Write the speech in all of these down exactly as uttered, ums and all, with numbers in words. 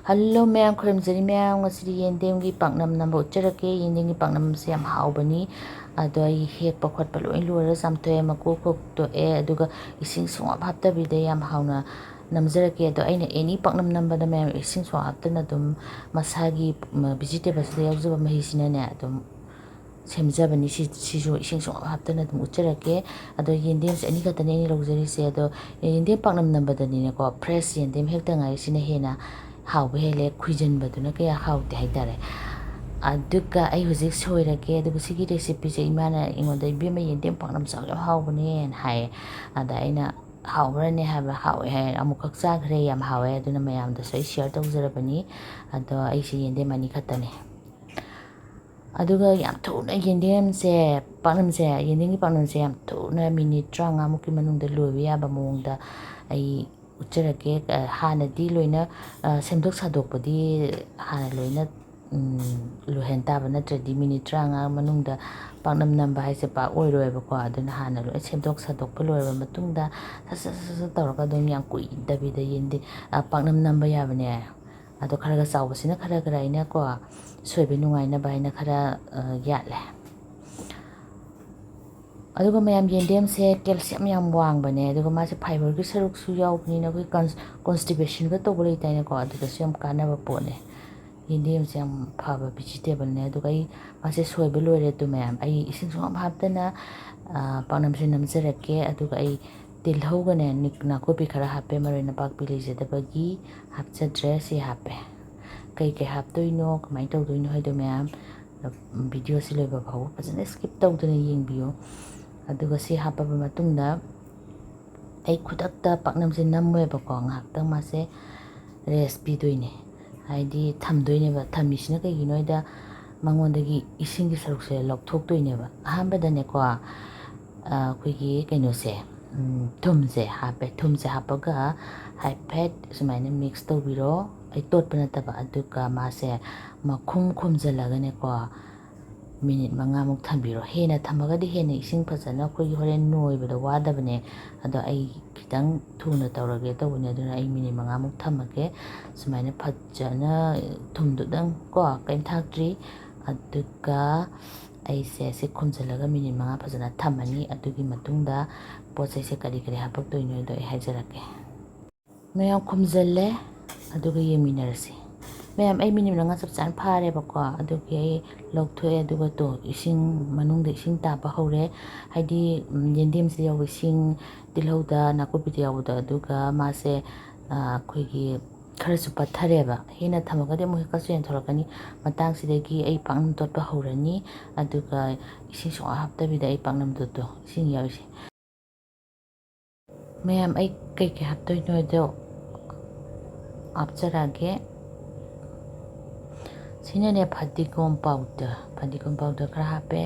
Hello ꯃꯌꯥꯝ, ꯈꯨꯔꯨꯝꯖꯔꯤ ꯃꯌꯥꯝ꯫ ꯉꯁꯤꯗꯤ ꯌꯦꯟꯗꯦꯝꯒꯤ ꯄꯥꯛꯅꯝ ꯅꯝꯕ ꯎꯠꯆꯔꯛꯀꯦ꯫ ꯌꯦꯟꯗꯦꯝꯒꯤ ꯄꯥꯛꯅꯝꯁꯦ ꯌꯥꯝ ꯍꯥꯎꯕꯅꯤ꯫ ꯑꯗꯣ ꯑꯩ ꯍꯦꯛꯄ ꯈꯣꯠꯄ ꯂꯣꯏ ꯂꯣꯏꯔ ꯆꯥꯝꯊꯣꯛꯑꯦ, ꯃꯀꯨ ꯈꯣꯛꯇꯣꯛꯑꯦ, ꯑꯗꯨꯒ ꯏꯁꯤꯡ ꯁꯨꯡꯍꯥꯞ ꯍꯥꯞꯇꯕꯤꯗ ꯌꯥꯝ ꯍꯥꯎꯅ ꯅꯝꯖꯔꯛꯀꯦ꯫ ꯑꯗꯣ ꯑꯩꯅ ꯑꯦꯅꯤ ꯄꯥꯛꯅꯝ ꯅꯝꯕꯗ ꯃꯌꯥꯝ ꯏꯁꯤꯡ ꯁꯨꯡꯍꯥꯞ ꯍꯥꯞꯇꯅ ꯑꯗꯨꯝ ꯃꯁꯥꯒꯤ, ꯎꯝ, vegetableꯁꯤꯗ ꯌꯥꯎꯖꯕ ꯃꯍꯤꯁꯤꯅꯅꯦ ꯑꯗꯨꯝ ꯁꯦꯝꯖꯕꯅꯤ꯫ ꯁꯤ-, ꯁꯤꯁꯨ ꯏꯁꯤꯡ ꯁꯨꯡꯍꯥꯞ ꯍꯥꯞꯇꯅ ꯑꯗꯨꯝ ꯎꯠꯆꯔꯛꯀꯦ꯫ ꯑꯗꯣ ꯌꯦꯟꯗꯦꯝꯁꯦ ꯑꯅꯤꯈꯛꯇꯅꯦ ꯑꯩꯅ ꯂꯧꯖꯔꯤꯁꯦ꯫ ꯑꯗꯣ ꯌꯦꯟꯗꯦꯝ ꯄꯥꯛꯅꯝ ꯅꯝꯕꯗꯗꯤꯅꯦꯀꯣ, fresh ꯌꯦꯟꯗꯦꯝ ꯍꯦꯛꯇ ꯉꯥꯏꯔꯤꯁꯤꯅ ꯍꯦꯟꯅ ꯍꯥꯎꯕ ꯍꯦꯜꯂꯦ, ꯈꯨꯏꯖꯟꯕꯗꯨꯅ ꯀꯌꯥ ꯍꯥꯎꯇꯦ ꯍꯥꯏꯇꯥꯔꯦ꯫ ꯑꯗꯨꯒ ꯑꯩ ꯍꯧꯖꯤꯛ ꯁꯣꯏꯔꯒꯦ꯫ ꯑꯗꯨꯒ ꯁꯤꯒꯤ recipeꯁꯦ ꯏꯃꯥꯅ ꯑꯩꯉꯣꯟꯗ, "ꯏꯕꯦꯝꯃ, ꯌꯦꯟꯗꯦꯝ ꯄꯥꯛꯅꯝ ꯆꯥꯎ ꯌꯥꯝ ꯍꯥꯎꯕꯅꯦꯅ" ꯍꯥꯏꯌꯦ꯫ ꯑꯗ ꯑꯩꯅ, "ꯍꯥꯎꯕ꯭ꯔꯅꯦ?" ꯍꯥꯏꯕ, "ꯍꯥꯎꯋꯦ" ꯍꯥꯏꯌꯦ꯫ ꯑꯃꯨꯛꯈꯛ ꯆꯥꯈ꯭ꯔꯦ, ꯌꯥꯝ ꯍꯥꯎꯋꯦ꯫ ꯑꯗꯨꯅ ꯃꯌꯥꯝꯗꯁꯨ ꯑꯩ share ꯇꯧꯖꯔꯕꯅꯤ꯫ ꯑꯗꯣ ꯑꯩꯁꯦ ꯌꯦꯟꯗꯦꯝ ꯑꯅꯤ ꯈꯛꯇꯅꯦ꯫ ꯑꯗꯨꯒ ꯌꯥꯝ ꯊꯨꯅ ꯌꯦꯟꯗꯦꯝꯁꯦ, ꯄꯥꯛꯅꯝꯁꯦ, ꯌꯦꯟꯗꯦꯝꯒꯤ ꯄꯥꯛꯅꯝꯁꯦ ꯌꯥꯝ ꯊꯨꯅ minute ꯇꯔꯥꯃꯉꯥꯃꯨꯛꯀꯤ ꯃꯅꯨꯡꯗ ꯂꯣꯏꯕ ꯌꯥꯕ ꯃꯑꯣꯡꯗ ꯑꯩ ꯎꯠꯆꯔꯛꯀꯦ꯫ ꯑ, ꯍꯥꯟꯅꯗꯤ ꯂꯣꯏꯅ, ꯑ, ꯁꯦꯝꯗꯣꯛ ꯁꯥꯗꯣꯛꯄꯗꯤ ꯍꯥꯟꯅ ꯂꯣꯏꯅ, ꯎꯝ, ꯂꯣꯏꯍꯟ ꯇꯥꯕ, ꯅꯠꯇ꯭ꯔꯗꯤ minute ꯇꯔꯥꯃꯉꯥ ꯃꯅꯨꯡꯗ ꯄꯥꯛꯅꯝ ꯅꯝꯕ ꯍꯥꯏꯁꯦ ꯄꯥꯛ ꯑꯣꯏꯔꯣꯏꯕꯀꯣ꯫ ꯑꯗꯨꯅ ꯍꯥꯟꯅ ꯂꯣꯏ ꯁꯦꯝꯗꯣꯛ ꯁꯥꯗꯣꯛꯄ ꯂꯣꯏꯔꯕ ꯃꯇꯨꯡꯗ ꯁꯠ ꯁꯠ ꯁꯠ ꯁꯠ ꯇꯧꯔꯒ ꯑꯗꯨꯝ ꯌꯥꯝ ꯀꯨꯏꯗꯕꯤꯗ ꯌꯦꯟꯗꯦ-, ꯑ, ꯄꯥꯛꯅꯝ ꯅꯝꯕ ꯌꯥꯕꯅꯦ꯫ ꯑꯗꯣ ꯈꯔꯒ ꯆꯥꯎꯕꯁꯤꯅ ꯈꯔ ꯈꯔ ꯑꯩꯅꯀꯣ ꯁꯣꯏꯕ ꯅꯨꯡꯉꯥꯏꯅꯕ ꯍꯥꯏꯅ ꯈꯔ, ꯑ, ꯌꯥꯠꯂꯦ꯫ ꯑꯗꯨꯒ ꯃꯌꯥꯝ, ꯌꯦꯟꯗꯦꯝꯁꯦ calcium ꯌꯥꯝ ꯋꯥꯡꯕꯅꯦ, ꯑꯗꯨꯒ ꯃꯥꯁꯦ fiberꯒꯤ ꯁꯔꯨꯛꯁꯨ ꯌꯥꯎꯕꯅꯤꯅ ꯑꯩꯈꯣꯏ cons-, constipationꯒ ꯇꯧꯕ ꯂꯩꯗꯥꯏꯅꯦꯀꯣ, ꯑꯗꯨꯗꯁꯨ ꯌꯥꯝ ꯀꯥꯟꯅꯕ ꯄꯣꯠꯅꯦ꯫ ꯌꯦꯟꯗꯦꯝꯁꯦ ꯌꯥꯝ ꯐꯕ vegetablesꯅꯦ꯫ ꯑꯗꯨꯒ ꯑꯩ ꯃꯥꯁꯦ ꯁꯣꯏꯕ ꯂꯣꯏꯔꯦ ꯑꯗꯨ ꯃꯌꯥꯝ꯫ ꯑꯩ ꯏꯁꯤꯡ ꯁꯨꯡꯍꯥꯞ ꯍꯥꯞꯇꯅ, ꯑ, ꯄꯥꯛꯅꯝꯁꯦ ꯅꯝꯖꯔꯛꯀꯦ꯫ ꯑꯗꯨꯒ ꯑꯩ ꯇꯤꯜꯍꯧꯒꯅꯦ, ꯅꯤꯛ-, ꯅꯥꯀꯨꯞꯄꯤ ꯈꯔ ꯍꯥꯞꯄꯦ, ꯃꯔꯣꯏ ꯅꯄꯥꯛꯄꯤ ꯂꯩꯖꯗꯕꯒꯤ ꯍꯥꯞꯆꯗ꯭ꯔꯦ꯫ ꯁꯤ ꯍꯥꯞꯄꯦ꯫ ꯀꯩ ꯀꯩ ꯍꯥꯞꯇꯣꯏꯅꯣ, ꯀꯃꯥꯏꯅ ꯇꯧꯗꯣꯏꯅꯣ ꯍꯥꯏꯗꯣ ꯃꯌꯥꯝ videoꯁꯤ ꯂꯣꯏꯕ ꯐꯥꯎꯕ ꯐꯖꯅ skip ꯇꯧꯗꯅ ꯌꯦꯡꯕꯤꯌꯨ꯫ ꯑꯗꯨꯒ ꯁꯤ ꯍꯥꯞꯄꯕ ꯃꯇꯨꯡꯗ ꯑꯩ ꯈꯨꯗꯛꯇ ꯄꯥꯛꯅꯝꯁꯦ ꯅꯝꯃꯣꯏꯕꯀꯣ, ꯉꯥꯏꯍꯥꯛꯇꯪ ꯃꯥꯁꯦ rest ꯄꯤꯗꯣꯏꯅꯦ, ꯍꯥꯏꯗꯤ ꯊꯝꯗꯣꯏꯅꯦꯕ꯫ ꯊꯝꯃꯤꯁꯤꯅ ꯀꯩꯒꯤꯅꯣ ꯍꯥꯏꯗ ꯃꯉꯣꯟꯗꯒꯤ ꯏꯁꯤꯡꯒꯤ ꯁꯔꯨꯛꯁꯦ ꯂꯧꯊꯣꯛꯇꯣꯏꯅꯦꯕ꯫ ꯑꯍꯥꯟꯕꯗꯅꯦꯀꯣ, ꯑ, ꯑꯩꯈꯣꯏꯒꯤ ꯀꯩꯅꯣꯁꯦ, ꯎꯝ, ꯊꯨꯝꯁꯦ ꯍꯥꯞꯄꯦ꯫ ꯊꯨꯝꯁꯦ ꯍꯥꯞꯄꯒ ꯍꯥꯏꯐꯦꯠ ꯁꯨꯃꯥꯏꯅ mix ꯇꯧꯕꯤꯔꯣ꯫ ꯑꯩ ꯇꯣꯠꯄ ꯅꯠꯇꯕ, ꯑꯗꯨꯒ ꯃꯥꯁꯦ ꯃꯈꯨꯝ ꯈꯨꯝꯖꯤꯜꯂꯒꯅꯦꯀꯣ, minute ꯃꯉꯥꯃꯨꯛ ꯊꯝꯕꯤꯔꯣ꯫ ꯍꯦꯟꯅ ꯊꯝꯃꯒꯗꯤ ꯍꯦꯟꯅ ꯏꯁꯤꯡ ꯐꯖꯅ ꯑꯩꯈꯣꯏꯒꯤ ꯍꯣꯔꯦꯟ ꯅꯣꯏꯕꯗ ꯋꯥꯗꯕꯅꯦ꯫ ꯑꯗꯣ ꯑꯩ ꯈꯤꯇꯪ ꯈꯤꯇꯪ ꯊꯨꯅ ꯇꯧꯔꯒꯦ ꯇꯧꯕꯅꯦ, ꯑꯗꯨꯅ ꯑꯩ ꯃꯤꯅꯤꯠ ꯃꯉꯥꯃꯨꯛ ꯊꯝꯃꯒꯦ꯫ ꯁꯨꯃꯥꯏꯅ ꯐꯖꯅ ꯊꯨꯝꯗꯨꯗꯪ ꯀꯣ, ꯀꯩꯝ ꯊꯥꯛꯇ꯭ꯔꯤ꯫ ꯑꯗꯨꯒ ꯑꯩꯁꯦ ꯁꯤ ꯈꯨꯝꯖꯤꯜꯂꯒ ꯃꯤꯅꯤꯠ ꯃꯉꯥ ꯐꯖꯅ ꯊꯝꯃꯅꯤ꯫ ꯑꯗꯨꯒꯤ ꯃꯇꯨꯡꯗ ꯄꯣꯠ ꯆꯩꯁꯦ ꯀꯔꯤ ꯀꯔꯤ ꯍꯥꯞꯄꯛꯇꯣꯏꯅꯣꯗꯣ ꯑꯩ ꯍꯥꯏꯖꯔꯛꯀꯦ꯫ ꯃꯌꯥꯝ ꯈꯨꯝꯖꯤꯜꯂꯦ, ꯑꯗꯨꯒ ꯌꯦꯡꯃꯤꯟꯅꯔꯁꯤ꯫ ꯃꯌꯥꯝ, ꯑꯩ ꯃꯤꯅꯤꯠ ꯃꯉꯥ ꯆꯞ ꯆꯥꯅ ꯐꯥꯔꯦꯕꯀꯣ꯫ ꯑꯗꯨꯒꯤ ꯑꯩ ꯂꯧꯊꯣꯛꯑꯦ, ꯑꯗꯨꯒ ꯇꯣ, ꯏꯁꯤꯡ ꯃꯅꯨꯡꯗ ꯏꯁꯤꯡ ꯇꯥꯕ ꯍꯧꯔꯦ꯫ ꯍꯥꯏꯗꯤ, ꯎꯝ, ꯌꯦꯟꯗꯦꯝꯁꯤꯗ ꯌꯥꯎꯕ ꯏꯁꯤꯡ, ꯇꯤꯜꯍꯧꯗ, ꯅꯥꯀꯨꯞꯄꯤꯗ ꯌꯥꯎꯕꯗꯣ, ꯑꯗꯨꯒ ꯃꯥꯁꯦ, ꯑ, ꯑꯩꯈꯣꯏꯒꯤ ꯈꯔꯁꯨ ꯄꯠꯊꯔꯦꯕ꯫ ꯍꯦꯟꯅ ꯊꯝꯃꯒꯗꯤ ꯑꯃꯨꯛ ꯍꯦꯛꯀꯠꯁꯨ ꯌꯦꯟꯊꯣꯔꯛꯀꯅꯤ꯫ ꯃꯇꯥꯡꯁꯤꯗꯒꯤ ꯑꯩ ꯄꯥꯛꯅꯝ ꯇꯣꯠꯄ ꯍꯧꯔꯅꯤ꯫ ꯑꯗꯨꯒ ꯏꯁꯤꯡ ꯁꯨꯡꯍꯥꯞ ꯍꯥꯞꯇꯕꯤꯗ ꯑꯩ ꯄꯥꯛꯅꯝꯗꯣ ꯇꯣ, ꯏꯁꯤꯡ ꯌꯥꯎꯔꯤꯁꯦ꯫ ꯃꯌꯥꯝ, ꯑꯩ ꯀꯩꯀꯩ ꯍꯥꯞꯇꯣꯏꯅꯣꯗꯣ ꯍꯥꯞꯆꯔꯛꯑꯒꯦ꯫ ꯁꯤꯅꯅꯦ ꯐꯗꯤꯒꯣꯝ ꯄꯥꯎꯗꯔ, ꯐꯗꯤꯒꯣꯝ ꯄꯥꯎꯗꯔ ꯈꯔ ꯍꯥꯞꯄꯦ꯫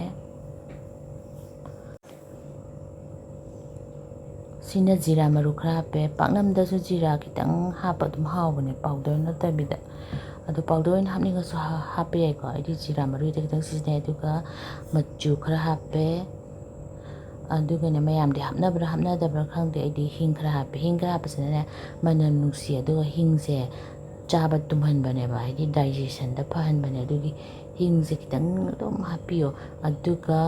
ꯁꯤꯅ ꯖꯤꯔꯥ ꯃꯔꯨ ꯈꯔ ꯍꯥꯞꯄꯦ꯫ ꯄꯥꯛꯅꯝꯗꯁꯨ ꯖꯤꯔꯥ ꯈꯤꯇꯪ ꯍꯥꯞꯄ ꯑꯗꯨꯝ ꯍꯥꯎꯕꯅꯦ, ꯄꯥꯎꯗꯔ ꯅꯠꯇꯕꯤꯗ꯫ ꯑꯗꯣ ꯄꯥꯎꯗꯔ ꯑꯣꯏꯅ ꯍꯥꯞꯅꯤꯡꯉꯁꯨ ꯍꯥ-, ꯍꯥꯞꯄ ꯌꯥꯏꯀꯣ꯫ ꯑꯩꯗꯤ ꯖꯤꯔꯥ ꯃꯔꯨꯗ ꯈꯤꯇꯪ ꯁꯤꯖꯤꯟꯅꯩ꯫ ꯑꯗꯨꯒ ꯃꯆꯨ ꯈꯔ ꯍꯥꯞꯄꯦ꯫ ꯑꯗꯨꯒꯅꯦ, ꯃꯌꯥꯝꯗꯤ ꯍꯥꯞꯅꯕ꯭ꯔꯥ ꯍꯥꯞꯅꯗꯕ꯭ꯔꯥ ꯈꯪꯗꯦ, ꯑꯩꯗꯤ ꯍꯤꯡ ꯈꯔ ꯍꯥꯞꯄꯦ꯫ ꯍꯤꯡ ꯈꯔ ꯍꯥꯞꯄꯁꯤꯅꯅꯦ ꯃꯅꯝ ꯅꯨꯡꯁꯤ, ꯑꯗꯨꯒ ꯍꯤꯡꯁꯦ ꯆꯥꯕ ꯇꯨꯝꯍꯟꯕꯅꯦꯕ, ꯍꯥꯏꯗꯤ digestionꯗ ꯐꯍꯟꯕꯅꯦ꯫ ꯑꯗꯨꯒꯤ ꯍꯤꯡꯁꯦ ꯈꯤꯇꯪ ꯑꯗꯨꯝ ꯍꯥꯞꯄꯤꯌꯣ꯫ ꯑꯗꯨꯒ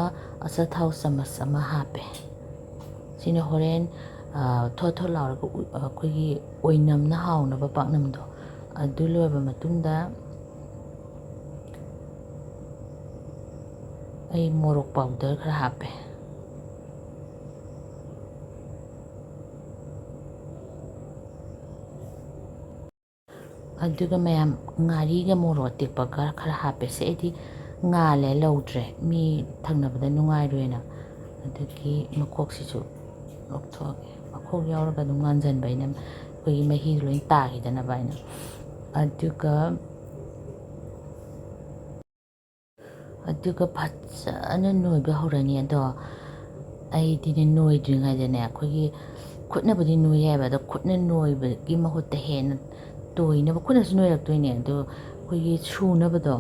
ꯑꯆꯥꯊꯥꯎ ꯆꯥꯃꯁ ꯑꯃ ꯍꯥꯞꯄꯦ꯫ ꯁꯤꯅ ꯍꯣꯔꯦꯟ, ꯑ, ꯊꯣꯠ ꯊꯣꯠ ꯂꯥꯎꯔꯒ ꯎ-, ꯑꯩꯈꯣꯏꯒꯤ ꯑꯣꯏꯅꯝꯅ ꯍꯥꯎꯅꯕ ꯄꯥꯛꯅꯝꯗꯣ꯫ ꯑꯗꯨ ꯂꯣꯏꯔꯕ ꯃꯇꯨꯡꯗ ꯑꯩ ꯃꯣꯔꯣꯛ ꯄꯥꯎꯗꯔ ꯈꯔ ꯍꯥꯞꯄꯦ꯫ ꯑꯗꯨꯒ ꯃꯌꯥꯝ, ꯉꯥꯔꯤꯒ ꯃꯣꯔꯣꯛ ꯑꯇꯦꯛꯄꯒ ꯈꯔ ꯍꯥꯞꯄꯦ꯫ ꯁꯦ, ꯑꯩꯗꯤ ꯉꯥꯜꯂꯦ ꯂꯧꯗ꯭ꯔꯦ, ꯃꯤ ꯊꯪꯅꯕꯗ ꯅꯨꯡꯉꯥꯏꯔꯣꯏꯅ꯫ ꯑꯗꯒꯤ ꯃꯈꯣꯛꯁꯤꯁꯨ ꯂꯧꯊꯣꯛꯑꯒꯦ, ꯃꯈꯣꯛ ꯌꯥꯎꯔꯒ ꯑꯗꯨꯝ ꯉꯥꯟꯖꯟꯕ ꯑꯩꯅ, ꯑꯩꯈꯣꯏꯒꯤ ꯃꯍꯤꯗꯣ ꯂꯣꯏ ꯇꯥꯈꯤꯗꯅꯕ ꯍꯥꯏꯅ꯫ ꯑꯗꯨꯒ ꯑꯗꯨꯒ ꯐꯖꯅ ꯅꯣꯏꯕ ꯍꯧꯔꯅꯤ꯫ ꯑꯗꯣ ꯑꯩꯗꯤꯅꯦ, ꯅꯣꯏꯗ꯭ꯔꯤꯉꯩꯗꯅꯦ, ꯑꯩꯈꯣꯏꯒꯤ ꯈꯨꯠꯅꯕꯨꯗꯤ ꯅꯣꯏ ꯌꯥꯏꯕ, ꯑꯗꯣ ꯈꯨꯠꯅ ꯅꯣꯏꯕꯒꯤ ꯃꯍꯨꯠꯇ ꯍꯦꯟꯅ ꯇꯣꯏꯅꯕ, ꯈꯨꯠꯅꯁꯨ ꯅꯣꯏꯔꯛꯇꯣꯏꯅꯦ, ꯑꯗꯣ ꯑꯩꯈꯣꯏꯒꯤ ꯁꯨꯅꯕꯗꯣ,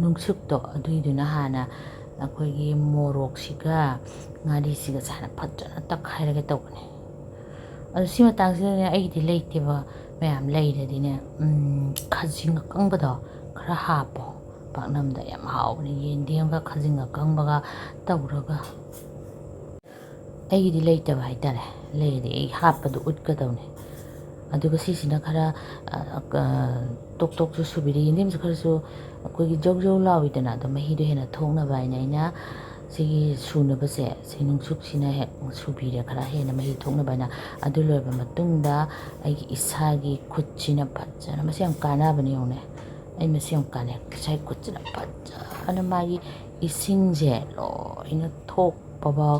ꯅꯨꯡꯁꯨꯛꯇꯣ, ꯑꯗꯨꯏꯗꯨꯅ ꯍꯥꯟꯅ ꯑꯩꯈꯣꯏꯒꯤ ꯃꯣꯔꯣꯛꯁꯤꯒ ꯉꯥꯔꯤꯁꯤꯒꯁꯦ ꯍꯥꯟꯅ ꯐꯖꯅ ꯇꯛꯈꯥꯏꯔꯒꯦ ꯇꯧꯕꯅꯦ꯫ ꯑꯗꯣ ꯁꯤ ꯃꯇꯥꯡꯁꯤꯗꯅꯦ, ꯑꯩꯒꯤꯗꯤ ꯂꯩꯇꯦꯕ꯫ ꯃꯌꯥꯝ ꯂꯩꯔꯗꯤꯅꯦ, ꯎꯝ, ꯈꯥꯖꯤꯡ ꯑꯀꯪꯕꯗꯣ ꯈꯔ ꯍꯥꯞꯄꯣ꯫ ꯄꯥꯛꯅꯝꯗ ꯌꯥꯝ ꯍꯥꯎꯕꯅꯦ, ꯌꯦꯟꯗꯦꯝꯒ ꯈꯥꯖꯤꯡ ꯑꯀꯪꯕꯒ ꯇꯧꯔꯒ꯫ ꯑꯩꯒꯤꯗꯤ ꯂꯩꯇꯕ ꯍꯥꯏꯇꯥꯔꯦ, ꯂꯩꯔꯗꯤ ꯑꯩ ꯍꯥꯞꯄꯗꯣ ꯎꯠꯀꯗꯧꯅꯦ꯫ ꯑꯗꯨꯒ ꯁꯤꯁꯤꯅ ꯈꯔ, ꯑ, ꯑ, ꯇꯣꯛ ꯇꯣꯛꯁꯨ ꯁꯨꯕꯤꯔꯦ꯫ ꯌꯦꯟꯗꯦꯝꯁꯨ ꯈꯔꯁꯨ ꯑꯩꯈꯣꯏꯒꯤ ꯖꯧ ꯖꯧ ꯂꯥꯎꯏꯗꯅ, ꯑꯗꯣ ꯃꯍꯤꯗꯣ ꯍꯦꯟꯅ ꯊꯣꯛꯅꯕ ꯍꯥꯏꯅ ꯑꯩꯅ ꯁꯤꯒꯤ ꯁꯨꯅꯕꯁꯦ, ꯁꯤ ꯅꯨꯡꯁꯨꯛꯁꯤꯅ ꯍꯦꯛ ꯁꯨꯕꯤꯔꯦ, ꯈꯔ ꯍꯦꯟꯅ ꯃꯍꯤ ꯊꯣꯛꯅꯕ ꯍꯥꯏꯅ꯫ ꯑꯗꯨ ꯂꯣꯏꯔꯕ ꯃꯇꯨꯡꯗ ꯑꯩꯒꯤ ꯏꯁꯥꯒꯤ ꯈꯨꯠꯁꯤꯅ ꯐꯖꯅ, ꯃꯁꯤ ꯌꯥꯝ ꯀꯥꯟꯅꯕꯅꯦ, ꯌꯦꯡꯉꯨꯅꯦ꯫ ꯑꯩ ꯃꯁꯤ ꯌꯥꯝ ꯀꯥꯟꯅꯩ꯫ ꯏꯁꯥꯒꯤ ꯈꯨꯠꯁꯤꯅ ꯐꯖꯅ ꯃꯥꯒꯤ ꯏꯁꯤꯡꯁꯦ ꯂꯣꯏꯅ ꯊꯣꯛꯄꯐꯥꯎ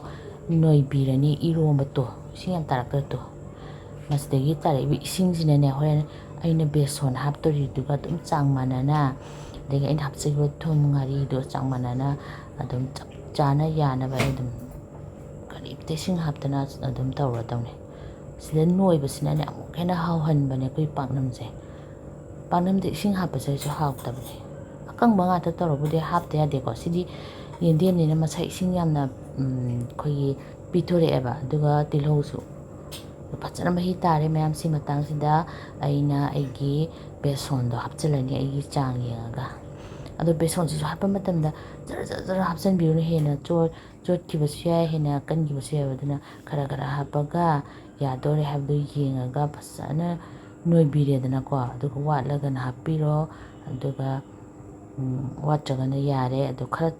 ꯅꯣꯏꯕꯤꯔꯅꯤ꯫ ꯏꯔꯣꯝꯕꯗꯣ, ꯏꯁꯤꯡ ꯌꯥꯝ ꯇꯥꯔꯛꯇ꯭ꯔꯗꯣ, ꯃꯁꯤꯗꯒꯤ ꯇꯥꯔꯛꯏꯕ ꯏꯁꯤꯡꯁꯤꯅꯅꯦ, ꯍꯣꯔꯦꯟ ꯑꯩꯅ ꯕꯦꯁꯣꯟ ꯍꯥꯞꯇꯣꯔꯤꯗꯨꯒ ꯑꯗꯨꯝ ꯆꯥꯡ ꯃꯥꯟꯅꯅ, ꯑꯗꯒꯤ ꯑꯩꯅ ꯍꯥꯞꯆꯈꯤꯕ ꯊꯨꯝ, ꯉꯥꯔꯤꯗꯣ ꯆꯥꯡ ꯃꯥꯟꯅꯅ ꯑꯗꯨꯝ ꯆꯞ ꯆꯥꯅ ꯌꯥꯅꯕ ꯑꯩ ꯑꯗꯨꯝ ꯀꯔꯤꯝꯇ ꯏꯁꯤꯡ ꯍꯥꯞꯇꯅ ꯑꯗꯨꯝ ꯇꯧꯔꯗꯧꯅꯦ꯫ ꯁꯤꯗ ꯅꯣꯏꯕꯁꯤꯅꯅꯦ ꯑꯃꯨꯛ ꯍꯦꯟꯅ ꯍꯥꯎꯍꯟꯕꯅꯦ ꯑꯩꯈꯣꯏ ꯄꯥꯛꯅꯝꯁꯦ꯫ ꯄꯥꯛꯅꯝꯗ ꯏꯁꯤꯡ ꯍꯥꯞꯄꯁꯦ ꯍꯥꯏꯁꯨ ꯍꯥꯎꯇꯕꯅꯦ꯫ ꯑꯀꯪꯕ ꯉꯥꯛꯇ ꯇꯧꯔꯕꯨꯗꯤ ꯍꯥꯞꯇ ꯌꯥꯗꯦꯀꯣ꯫ ꯁꯤꯗꯤ ꯌꯦꯟꯗꯦꯝꯅꯤꯅ ꯃꯁꯥ ꯏꯁꯤꯡ ꯌꯥꯝꯅ, ꯎꯝ, ꯑꯩꯈꯣꯏꯒꯤ ꯄꯤꯊꯣꯔꯛꯑꯦꯕ꯫ ꯑꯗꯨꯒ ꯇꯤꯜꯍꯧꯁꯨ ꯐꯖꯅ ꯃꯍꯤ ꯇꯥꯔꯦ ꯃꯌꯥꯝ꯫ ꯁꯤ ꯃꯇꯥꯡꯁꯤꯗ ꯑꯩꯅ ꯑꯩꯒꯤ ꯕꯦꯁꯣꯟꯗꯣ ꯍꯥꯞꯆꯤꯜꯂꯅꯤ ꯑꯩꯒꯤ ꯆꯥꯡ ꯌꯦꯡꯉꯒ꯫ ꯑꯗꯣ ꯕꯦꯁꯣꯟꯁꯤꯁꯨ ꯍꯥꯞꯄ ꯃꯇꯝꯗ ꯖꯔ ꯖꯔ ꯖꯔ ꯍꯥꯞꯆꯤꯟꯕꯤꯔꯨꯅꯨ, ꯍꯦꯟꯅ ꯆꯣ-, ꯆꯣꯠꯈꯤꯕꯁꯨ ꯌꯥꯏ, ꯍꯦꯟꯅ ꯀꯟꯈꯤꯕꯁꯨ ꯌꯥꯏ꯫ ꯑꯗꯨꯅ ꯈꯔ ꯈꯔ ꯍꯥꯞꯄꯒ ꯌꯥꯗꯣꯔꯦ ꯍꯥꯏꯕꯗꯣ ꯌꯦꯡꯉꯒ ꯐꯖꯅ ꯅꯣꯏꯕꯤꯔꯦꯗꯅꯀꯣ꯫ ꯑꯗꯨꯒ ꯋꯥꯠꯂꯒꯅ ꯍꯥꯞꯄꯤꯔꯣ꯫ ꯑꯗꯨꯒ, ꯎꯝ, ꯋꯥꯠꯇ꯭ꯔꯒꯅ ꯌꯥꯔꯦ꯫ ꯑꯗꯣ ꯈꯔ,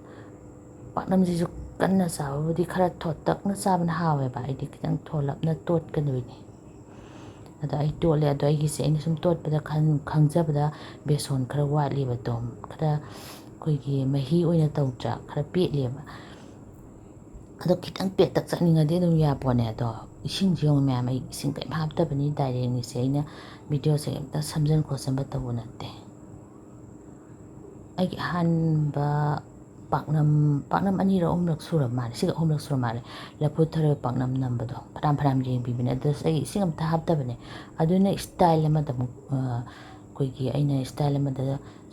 ꯄꯥꯛꯅꯝꯁꯤꯁꯨ ꯀꯟꯅ ꯆꯥꯕꯕꯨꯗꯤ ꯈꯔ ꯊꯣꯠꯇꯛꯅ ꯆꯥꯕꯅ ꯍꯥꯎꯋꯦꯕ꯫ ꯑꯩꯗꯤ ꯈꯤꯇꯪ ꯊꯣꯠꯂꯞꯅ ꯇꯣꯠꯀꯗꯣꯏꯅꯦ꯫ ꯑꯗꯣ ꯑꯩ ꯇꯣꯠꯂꯦ꯫ ꯑꯗꯣ ꯑꯩꯒꯤꯁꯦ ꯑꯩꯅ ꯁꯨꯝ ꯇꯣꯠꯄꯗ ꯈꯟ-, ꯈꯪꯖꯕꯗ ꯕꯦꯁꯣꯟ ꯈꯔ ꯋꯥꯠꯂꯤꯕꯗꯣ, ꯈꯔ ꯑꯩꯈꯣꯏꯒꯤ ꯃꯍꯤ ꯑꯣꯏꯅ ꯇꯧꯗ꯭ꯔꯥ, ꯈꯔ ꯄꯦꯠꯂꯤꯕ꯫ ꯑꯗꯣ ꯈꯤꯇꯪ ꯄꯦꯠꯇꯛ ꯆꯠꯅꯤꯡꯉꯗꯤ ꯑꯗꯨꯝ ꯌꯥꯄꯣꯠꯅꯦ꯫ ꯑꯗꯣ ꯏꯁꯤꯡꯁꯦ ꯌꯦꯡꯉꯨ ꯃꯌꯥꯝ, ꯑꯩ ꯏꯁꯤꯡ ꯀꯔꯤꯝ ꯍꯥꯞꯇꯕꯅꯤ, ꯗꯥꯏꯔꯦꯛꯅꯤꯁꯦ꯫ ꯑꯩꯅ ꯚꯤꯗꯤꯑꯣꯁꯦ ꯀꯩꯝꯇ ꯁꯝꯖꯟ ꯈꯣꯠꯆꯟꯕ ꯇꯧꯕ ꯅꯠꯇꯦ꯫ ꯑꯩꯒꯤ ꯑꯍꯥꯟꯕ ꯄꯥꯛꯅꯝ, ꯄꯥꯛꯅꯝ ꯑꯅꯤꯔꯛ ꯑꯍꯨꯝꯂꯛ ꯁꯨꯔ ꯃꯥꯜꯂꯦ, ꯁꯤꯒ ꯑꯍꯨꯝꯂꯛ ꯁꯨꯔ ꯃꯥꯜꯂꯦ꯫ ꯂꯐꯨ ꯊꯔꯣ ꯄꯥꯛꯅꯝ ꯅꯝꯕꯗꯣ ꯐꯅꯌꯥꯝ ꯐꯅꯌꯥꯝ ꯌꯦꯡꯕꯤꯕꯅꯦ꯫ ꯑꯗꯨꯁꯨ ꯑꯩ ꯏꯁꯤꯡ ꯑꯝꯇ ꯍꯥꯞꯇꯕꯅꯦ꯫ ꯑꯗꯨꯅ style ꯑꯃꯗ ꯑꯃꯨꯛ, ꯑ, ꯑꯩꯈꯣꯏꯒꯤ ꯑꯩꯅ style ꯑꯃꯗ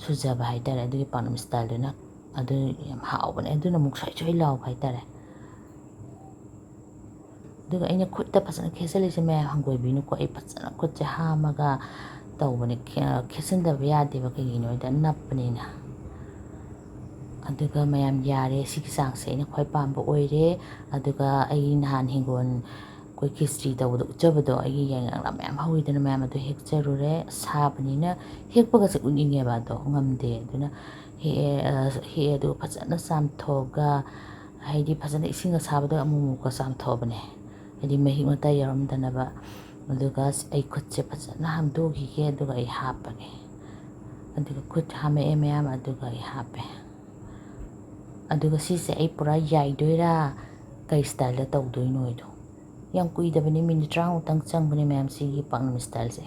ꯁꯨꯖꯕ ꯍꯥꯏꯇꯥꯔꯦ꯫ ꯑꯗꯨꯒꯤ ꯄꯥꯛꯅꯝ styleꯗꯨꯅ ꯑꯗꯨ ꯌꯥꯝ ꯍꯥꯎꯕꯅꯦ꯫ ꯑꯗꯨꯅ ꯑꯃꯨꯛ ꯁ꯭ꯋꯥꯏ ꯁ꯭ꯋꯥꯏ ꯂꯥꯎꯕ ꯍꯥꯏꯇꯥꯔꯦ꯫ ꯑꯗꯨꯒ ꯑꯩꯅ ꯈꯨꯠꯇ ꯐꯖꯅ ꯈꯦꯠꯆꯜꯂꯤꯁꯦ, ꯃꯌꯥꯝ ꯍꯪꯒꯣꯏꯕꯤꯅꯨꯀꯣ, ꯑꯩ ꯐꯖꯅ ꯈꯨꯠꯁꯦ ꯍꯥꯝꯃꯒ ꯇꯧꯕꯅꯦ꯫ ꯈꯦ-, ꯈꯦꯠꯆꯟꯗꯕ ꯌꯥꯗꯦꯕ, ꯀꯩꯒꯤꯅꯣ ꯍꯥꯏꯗ ꯅꯞꯄꯅꯤꯅ꯫ ꯑꯗꯨꯒ ꯃꯌꯥꯝ ꯌꯥꯔꯦ, ꯁꯤꯒꯤ ꯆꯥꯡꯁꯦ ꯑꯩꯅ ꯈ꯭ꯋꯥꯏ ꯄꯥꯝꯕ ꯑꯣꯏꯔꯦ꯫ ꯑꯗꯨꯒ ꯑꯩ ꯅꯍꯥꯟ ꯍꯤꯡꯒꯣꯜ ꯑꯩꯈꯣꯏ ꯈꯦꯆ꯭ꯔꯤ ꯇꯧꯕꯗ ꯎꯠꯆꯕꯗꯣ, ꯑꯩꯒꯤ ꯌꯥꯏꯉꯪꯂꯥ ꯃꯌꯥꯝ ꯍꯧꯋꯤꯗꯅ, ꯃꯌꯥꯝ ꯑꯗꯨ ꯍꯦꯛꯆꯔꯨꯔꯦ꯫ ꯁꯥꯕꯅꯤꯅ ꯍꯦꯛꯄꯒꯁꯦ ꯎꯠꯅꯤꯡꯉꯦꯕ, ꯑꯗꯣ ꯉꯝꯗꯦ꯫ ꯑꯗꯨꯅ ꯍꯦꯛꯑꯦ, ꯑ, ꯍꯦꯛꯑꯦ, ꯑꯗꯨꯒ ꯐꯖꯅ ꯆꯥꯝꯊꯣꯛꯑꯒ, ꯍꯥꯏꯗꯤ ꯐꯖꯅ ꯏꯁꯤꯡ ꯑꯁꯥꯕꯗ ꯑꯃꯨꯛ ꯑꯃꯨꯛꯀ ꯆꯥꯝꯊꯣꯛꯑꯕꯅꯦ, ꯍꯥꯏꯗꯤ ꯃꯍꯤꯛ ꯃꯇꯥꯏ ꯌꯥꯎꯔꯝꯗꯅꯕ꯫ ꯑꯗꯨꯒ ꯑꯩ ꯈꯨꯠꯁꯦ ꯐꯖꯅ ꯍꯥꯝꯗꯣꯛꯈꯤꯒꯦ, ꯑꯗꯨꯒ ꯑꯩ ꯍꯥꯞꯄꯒꯦ꯫ ꯑꯗꯨꯒ ꯈꯨꯠ ꯍꯥꯝꯃꯛꯑꯦ ꯃꯌꯥꯝ, ꯑꯗꯨꯒ ꯑꯩ ꯍꯥꯞꯄꯦ꯫ ꯑꯗꯨꯒ ꯁꯤꯁꯦ ꯑꯩ ꯄꯨꯔꯥ ꯌꯥꯏꯗꯣꯏꯔꯥ, ꯀꯩ ꯁ꯭ꯇꯥꯏꯜꯗ ꯇꯧꯗꯣꯏꯅꯣ ꯍꯥꯏꯗꯣ꯫ ꯌꯥꯝ ꯀꯨꯏꯗꯕꯅꯤ, ꯃꯤꯅꯤꯠ ꯇꯔꯥꯃꯨꯛꯇꯪ ꯆꯪꯕꯅꯦ ꯃꯌꯥꯝ, ꯁꯤꯒꯤ ꯄꯥꯛꯅꯝ ꯁ꯭ꯇꯥꯏꯜꯁꯦ꯫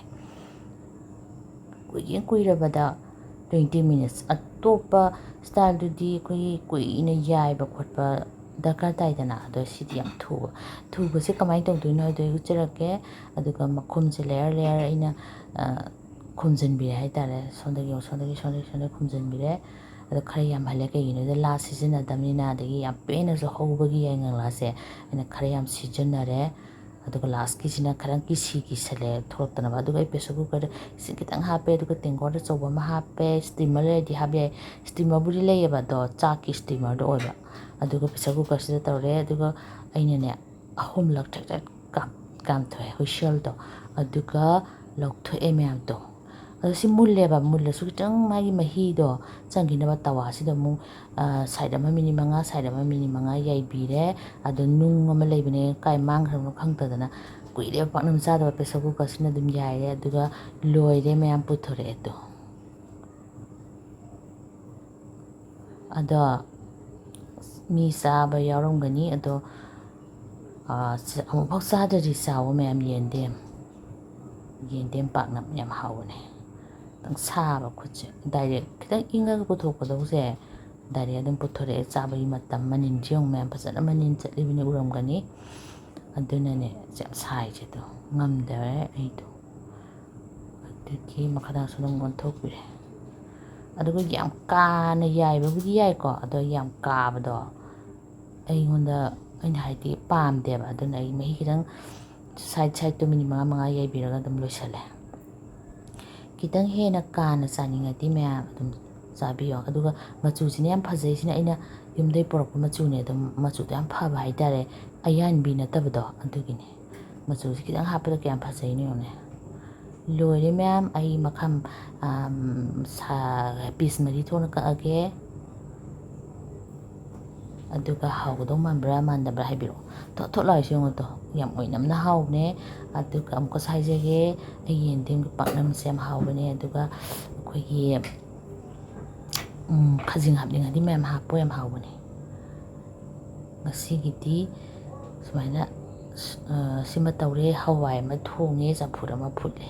ꯀꯨꯏꯒꯦ ꯀꯨꯏꯔꯕꯗ twenty minutes꯫ ꯑꯇꯣꯞꯄ ꯁ꯭ꯇꯥꯏꯜꯗꯨꯗꯤ ꯑꯩꯈꯣꯏꯒꯤ ꯀꯨꯏꯅ ꯌꯥꯏꯕ ꯈꯣꯠꯄ ꯗꯔꯀꯥꯔ ꯇꯥꯏꯗꯅ, ꯑꯗꯣ ꯁꯤꯗꯤ ꯌꯥꯝ ꯊꯨꯕ꯫ ꯊꯨꯕꯁꯦ ꯀꯃꯥꯏꯅ ꯇꯧꯗꯣꯏꯅꯣ ꯍꯥꯏꯗꯣ ꯑꯩ ꯎꯠꯆꯔꯛꯀꯦ꯫ ꯑꯗꯨꯒ ꯃꯈꯨꯝꯁꯦ layer layer ꯑꯩꯅ, ꯑ, ꯈꯨꯝꯖꯤꯟꯕꯤꯔꯦ ꯍꯥꯏꯇꯥꯔꯦ꯫ ꯁꯣꯝꯗꯒꯤ, ꯁꯣꯝꯗꯒꯤ, ꯁꯣꯝꯗꯒꯤ, ꯁꯣꯝꯗꯒꯤ ꯈꯨꯝꯖꯤꯟꯕꯤꯔꯦ꯫ ꯑꯗꯣ ꯈꯔ ꯌꯥꯝꯍꯜꯂꯦ, ꯀꯩꯒꯤꯅꯣꯗ ꯂꯥ ꯁꯤꯖꯤꯟꯅꯗꯕꯅꯤꯅ, ꯑꯗꯒꯤ ꯌꯥꯝ ꯄꯦꯟꯅꯁꯨ ꯍꯧꯕꯒꯤ ꯌꯥꯏꯉꯪꯂꯥꯁꯦ ꯑꯩꯅ ꯈꯔ ꯌꯥꯝ ꯁꯤꯖꯤꯟꯅꯔꯦ꯫ ꯑꯗꯨꯒ ꯂꯥꯁꯀꯤꯁꯤꯅ ꯈꯔ ꯀꯤꯁꯤ ꯀꯤꯁꯜꯂꯦ ꯊꯣꯛꯂꯛꯇꯅꯕ꯫ ꯑꯗꯨꯒ ꯑꯩ pressure cookerꯗ ꯏꯁꯤꯡ ꯈꯤꯇꯪ ꯍꯥꯞꯄꯦ, ꯑꯗꯨꯒ ꯇꯦꯡꯀꯣꯠ ꯑꯆꯧꯕ ꯑꯃ ꯍꯥꯞꯄꯦ꯫ Steamer ꯂꯩꯔꯗꯤ ꯍꯥꯞ ꯌꯥꯏ, steamerꯕꯨꯗꯤ ꯂꯩꯌꯦꯕ, ꯑꯗꯣ ꯆꯥꯛꯀꯤ steamerꯗꯣ ꯑꯣꯏꯕ꯫ ꯑꯗꯨꯒ pressure cookerꯁꯤꯗ ꯇꯧꯔꯦ꯫ ꯑꯗꯨꯒ ꯑꯩꯅꯅꯦ, ꯑꯍꯨꯝꯂꯛ ꯊꯛ ꯊꯛ ꯀꯥꯝ-, ꯀꯥꯝꯊꯣꯛꯑꯦ, whistleꯗꯣ꯫ ꯑꯗꯨꯒ ꯂꯧꯊꯣꯛꯑꯦ ꯃꯌꯥꯝꯗꯣ꯫ ꯑꯗꯣ ꯁꯤ ꯃꯨꯜꯂꯦꯕ, ꯃꯨꯜꯂꯁꯨ ꯈꯤꯇꯪ ꯃꯥꯒꯤ ꯃꯍꯤꯗꯣ ꯆꯪꯈꯤꯅꯕ ꯇꯋꯥꯁꯤꯗ ꯑꯃꯨꯛ, ꯑ, side ꯑꯃ ꯃꯤꯅꯤꯠ ꯃꯉꯥ, side ꯑꯃ ꯃꯤꯅꯤꯠ ꯃꯉꯥ ꯌꯥꯏꯕꯤꯔꯦ꯫ ꯑꯗꯣ ꯅꯨꯡ ꯑꯃ ꯂꯩꯕꯅꯦ, ꯀꯥꯏ ꯃꯥꯡꯈ꯭ꯔꯕꯅꯣ ꯈꯪꯗꯗꯅ꯫ ꯀꯨꯏꯔꯦꯕ ꯄꯥꯛꯅꯝ ꯆꯥꯗꯕ꯫ Pressure cookerꯁꯤꯅ ꯑꯗꯨꯝ ꯌꯥꯏꯔꯦ꯫ ꯑꯗꯨꯒ ꯂꯣꯏꯔꯦ ꯃꯌꯥꯝ, ꯄꯨꯊꯣꯔꯛꯑꯦ ꯑꯗꯣ꯫ ꯑꯗꯣ ꯃꯤ ꯆꯥꯕ ꯌꯥꯎꯔꯝꯒꯅꯤ꯫ ꯑꯗꯣ, ꯑ, ꯆ-, ꯑꯃꯨꯛꯐꯥꯎ ꯆꯥꯗ꯭ꯔꯗꯤ ꯆꯥꯎꯋꯣ ꯃꯌꯥꯝ, ꯌꯦꯟꯗꯦꯝ꯫ ꯌꯦꯟꯗꯦꯝ ꯄꯥꯛꯅꯝ ꯌꯥꯝ ꯍꯥꯎꯕꯅꯦ꯫ ꯈꯤꯇꯪ ꯁꯥꯕ ꯈꯨꯠꯁꯦ꯫ Direct ꯈꯤꯇꯪ ꯏꯪꯉꯒ ꯄꯨꯊꯣꯛꯄꯗꯧꯁꯦ, direct ꯑꯗꯨꯝ ꯄꯨꯊꯣꯔꯛꯑꯦ꯫ ꯆꯥꯕꯒꯤ ꯃꯇꯝ, ꯃꯅꯤꯟꯁꯦ ꯌꯦꯡꯉꯨ ꯃꯌꯥꯝ, ꯐꯖꯅ ꯃꯅꯤꯟ ꯆꯠꯂꯤꯕꯅꯦ, ꯎꯔꯝꯒꯅꯤ꯫ ꯑꯗꯨꯅꯅꯦ ꯌꯥꯝ ꯁꯥꯏꯁꯦ ꯑꯗꯣ, ꯉꯝꯗꯔꯦ ꯑꯩꯗꯣ꯫ ꯑꯗꯨꯒꯤ ꯃꯈꯥꯗꯁꯨ ꯑꯗꯨꯝ ꯑꯣꯟꯊꯣꯛꯄꯤꯔꯦ꯫ ꯑꯗꯨꯒ ꯌꯥꯝ ꯀꯥꯅ ꯌꯥꯏꯕꯕꯨꯗꯤ ꯌꯥꯏꯀꯣ, ꯑꯗꯣ ꯌꯥꯝ ꯀꯥꯕꯗꯣ ꯑꯩꯉꯣꯟꯗ ꯑꯩꯅ ꯍꯥꯏꯗꯤ ꯄꯥꯝꯗꯦꯕ꯫ ꯑꯗꯨꯅ ꯑꯩ ꯃꯍꯤ ꯈꯤꯇꯪ ꯁꯥꯏꯠ ꯁꯥꯏꯠꯇꯣ ꯃꯤꯅꯤꯠ ꯃꯉꯥ ꯃꯉꯥ ꯌꯩꯕꯤꯔꯒ ꯑꯗꯨꯝ ꯂꯣꯏꯁꯜꯂꯦ꯫ ꯈꯤꯇꯪ ꯍꯦꯟꯅ ꯀꯥꯅ ꯆꯥꯅꯤꯡꯉꯗꯤ ꯃꯌꯥꯝ ꯑꯗꯨꯝ ꯆꯥꯕꯤꯌꯣ꯫ ꯑꯗꯨꯒ ꯃꯆꯨꯁꯤꯅ ꯌꯥꯝ ꯐꯖꯩꯁꯤꯅ, ꯑꯩꯅ ꯌꯨꯝꯗꯩ ꯄꯨꯔꯛꯄ ꯃꯆꯨꯅꯦ꯫ ꯑꯗꯨꯝ ꯃꯆꯨꯗꯣ ꯌꯥꯝ ꯐꯕ ꯍꯥꯏꯇꯥꯔꯦ, ꯑꯌꯥꯟꯕꯤ ꯅꯠꯇꯕꯗꯣ ꯑꯗꯨꯒꯤꯅꯦ꯫ ꯃꯆꯨꯁꯤ ꯈꯤꯇꯪ ꯍꯥꯞꯄꯗ ꯀꯌꯥꯝ ꯐꯖꯩꯅꯣ ꯌꯦꯡꯉꯨꯅꯦ꯫ ꯂꯣꯏꯔꯦ ꯃꯌꯥꯝ, ꯑꯩ ꯃꯈꯜ, ꯑꯝ, ꯁꯥ-, ꯄꯤꯁ ꯃꯔꯤ ꯊꯣꯛꯅ ꯀꯛꯑꯒꯦ꯫ ꯑꯗꯨꯒ ꯍꯥꯎꯒꯗꯧ ꯃꯥꯟꯕ꯭ꯔꯥ ꯃꯥꯟꯗꯕ꯭ꯔꯥ ꯍꯥꯏꯕꯤꯔꯛꯑꯣ꯫ ꯊꯣꯠ ꯊꯣꯠ ꯂꯥꯎꯔꯤꯁꯦ ꯌꯦꯡꯉꯣ ꯇꯣ, ꯌꯥꯝ ꯑꯣꯏꯅꯝꯅ ꯍꯥꯎꯕꯅꯦ꯫ ꯑꯗꯨꯒ ꯑꯃꯨꯛꯀꯁꯨ ꯍꯥꯏꯖꯒꯦ, ꯑꯩ ꯌꯦꯟꯗꯦꯝꯒꯤ ꯄꯥꯛꯅꯝꯁꯦ ꯌꯥꯝ ꯍꯥꯎꯕꯅꯦ꯫ ꯑꯗꯨꯒ ꯑꯩꯈꯣꯏꯒꯤ, ꯎꯝ, ꯈꯥꯖꯤꯡ ꯍꯥꯞꯅꯤꯡꯉꯗꯤ ꯃꯌꯥꯝ ꯍꯥꯞꯄꯣ, ꯌꯥꯝ ꯍꯥꯎꯕꯅꯦ꯫ ꯉꯁꯤꯒꯤꯗꯤ ꯁꯨꯃꯥꯏꯅ, ꯑ, ꯁꯤꯃ ꯇꯧꯔꯦ, ꯍꯋꯥꯏ ꯑꯃ ꯊꯣꯡꯉꯦ, ꯆꯝꯐꯨꯠ ꯑꯃ ꯐꯨꯠꯂꯦ꯫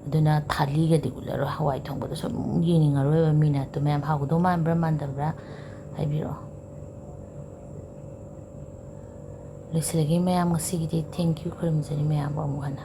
ꯑꯗꯨꯅ ꯊꯥꯂꯤꯒꯗꯤ ꯎꯠꯂꯔꯣꯏ, ꯍꯋꯥꯏ ꯊꯣꯡꯕꯗꯣ ꯁꯨꯝ ꯌꯦꯡꯅꯤꯡꯉꯔꯣꯏꯕ ꯃꯤꯅ꯫ ꯑꯗꯨ ꯃꯌꯥꯝ ꯍꯥꯎꯒꯗꯧ ꯃꯥꯟꯕ꯭ꯔꯥ ꯃꯥꯟꯗꯕ꯭ꯔꯥ ꯍꯥꯏꯕꯤꯔꯛꯑꯣ꯫ ꯂꯣꯏꯁꯤꯜꯂꯒꯦ ꯃꯌꯥꯝ, ꯉꯁꯤꯒꯤꯗꯤ thank you, ꯈꯨꯔꯨꯝꯖꯔꯤ ꯃꯌꯥꯝꯕꯨ ꯑꯃꯨꯛ ꯍꯟꯅ꯫